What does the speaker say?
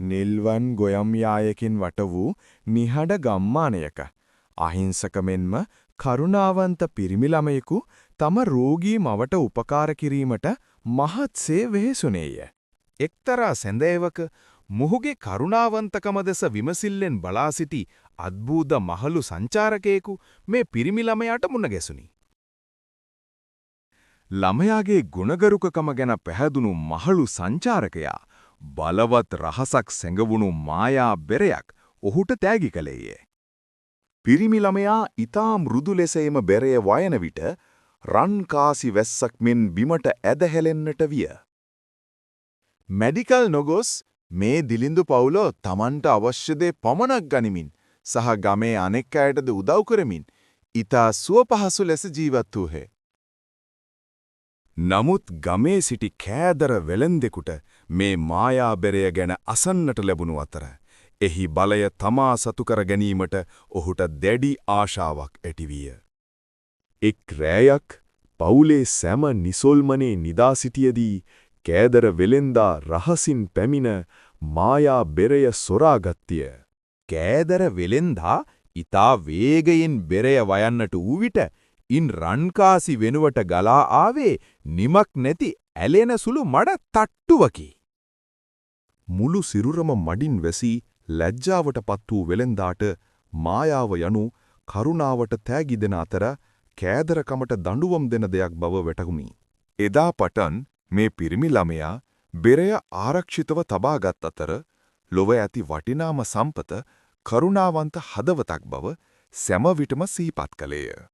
නිල්වන් ගොයම් යායකින් වට වූ නිහඬ ගම්මානයක අහිංසක මෙන්ම කරුණාවන්ත පිරිමි ළමයෙකු තම රෝගී මවට උපකාර කිරීමට මහත්සේ වෙහෙසුනේය. එක්තරා සැඳෑවක මොහුගේ කරුණාවන්තකම දෙස විමසිල්ලෙන් බලා සිටි අද්භූත මහලු සංචාරකයෙකු මේ පිරිමි ළමයාට මුණ ගැසුණි. ළමයාගේ ගුණගරුකකම ගැන පැහැදුණු මහලු සංචාරකයා බලවත් රහසක් සැඟවුණු මායා බෙරයක් ඔහුට තෑගි කළේය. පිරිමි ළමයා ඉතා මෘදු ලෙස එම බෙරය වයන විට රන් කාසි වැස්සක් මෙන් බිමට ඇද හැලෙන්නට විය. මැඩිකල් නොගොස් මේ දිලිඳු පවුල තමන්ට අවශ්‍ය දේ පමණක් ගනිමින් සහ ගමේ අනෙක් අයටද උදව් කරමින් ඉතා සුව පහසු ලෙස ජීවත් වූහ. නමුත් ගමේ සිටි කෑදර වෙලෙන්දෙකුට මේ මායා බෙරය ගැන අසන්නට ලැබුණු අතර එහි බලය තමා සතු කර ගැනීමට ඔහුට දැඩි ආශාවක් ඇතිවිය. එක් රෑයක් පවුලේ සැම නිසොල්මනේ නිදා සිටියදී කෑදර වෙලෙන්දා රහසින් පැමිණ මායා බෙරය සොරාගත්තිය. කෑදර වෙලෙන්දා ඉතා වේගයෙන් බෙරය වයන්නට වූ විට ඉන් රන්කාසි වෙනුවට ගලා ආවේ නිමක් නැති ඇලෙන සුළු මඩ තට්ටුවකි. මුළු සිරුරම මඩින් වැසී ලැජ්ජාවට පත් වූ වෙලෙන්දාට මායාව යනු කරුණාවට තෑගි දෙන අතර කෑදරකමට දඬුවම් දෙන දෙයක් බව වැටහුණි. එදා පටන් මේ පිරිමි ළමයා බෙරය ආරක්ෂිතව තබාගත් අතර ලොව ඇති වටිනාම සම්පත කරුණාවන්ත හදවතක් බව සෑම විටම සිහිපත් කළේය.